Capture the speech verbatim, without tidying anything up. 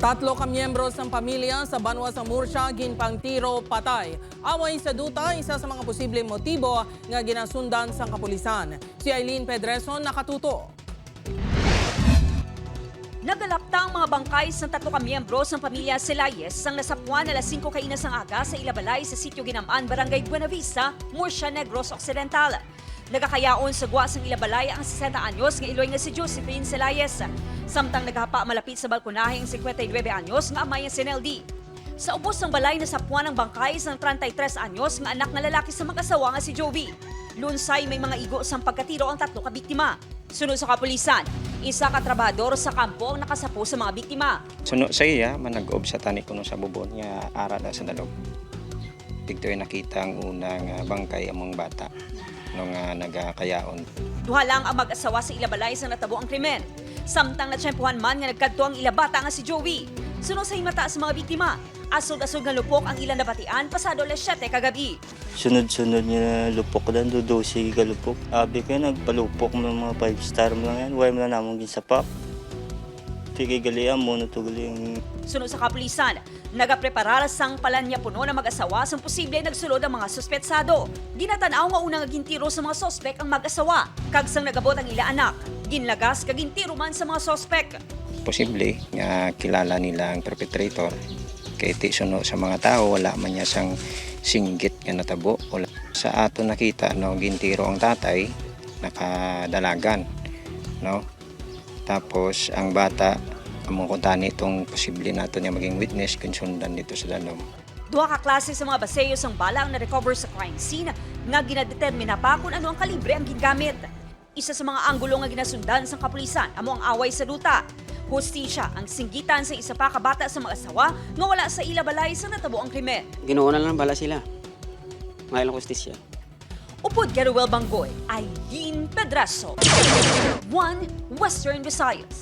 Tatlo ka miyembro sang pamilya sa banwa sa Murcia ginpangtiro patay. Away sa duta, isa sa mga posibleng motibo nga ginasundan sang kapulisan. Si Eileen Pedreson nakatuto. Nagalapta ang mga bangkay sang tatlo ka miyembro sang pamilya Celayes sang nasapuan alas singko kaina sang aga sa ila balay sa Sitio Ginaman, Barangay Buenavista, Murcia, Negros Occidental. Nagakayaon sa gwa sang ila balay ang sesenta anyos nga iloy nga si Josephine Celayes, samtang nagahapa malapit sa balkonahe ang singkwenta y nuebe anyos nga amay nga si Neldy. Sa ubos sang balay, nasapuan ang bangkay sang treinta y tres anyos nga anak nga lalaki sa mag-asawa nga si Jovi. Lunsay may mga igo sang pagkatiro ang tatlo ka biktima. Suno sa kapulisan, isa ka trabahador sa kampo ang nakasapo sa mga biktima. Suno sa iya, manag-ob sa tani kuno sa bubon nga ara na sa dalom. Didto'y nakita ang una nga bangkay among bata, no, nga nagakayaon. Duha lang ang mag-asawa sa ila balay sa natabo ang krimen, samtang natsyempohan man nga nagkadto ang ila bata nga si Joey. Suno sa himata sa mga biktima, asod-asod nga lupok ang ila nabatian pasado alas siyete kagab-i. Sunod-sunod nga lupok dan, do dose ka lupok. Abi kay nagpalupok mo mga five star mo lang yan. Why mo lang namang ginsapak? Di kay gali, amo na to gali ang Suno sa kapulisan, nagapreparar sang palanyapunon ang mag-asawa sang posible nagsulod ang mga suspetsado. Ginatan-aw nga una nga gintiro sa mga suspek ang mag-asawa, kag sang nagabot ang ila anak, ginlagas kag gintiro man sa mga suspek. Posible nga kilala nila ang perpetrator, kay ti suno sa mga tawo, wala man niya sang singgit nga natabo. Wala. Sa aton nakita, no, gintiro ang tatay, nakadalagan, no? Tapos ang bata, amo kuntani itong posible nato niya maging witness kung sundan dito sa danom. Duha ka klase sa mga baseyo sang bala ang na-recover sa crime scene nga ginadetermina pa kung ano ang kalibre ang gingamit. Isa sa mga anggulo nga ginasundan sang kapulisan amo ang away sa duta. Hustisya ang singgitan sa isa pa ka bata sa mag-asawa nga wala sa ila balay sa natabo ang krimen. Ginoo na lang bala sila. Ngayon lang hustisya. Upod kay Ruel Banggoy, Eileen Pedraso, One Western Visayas.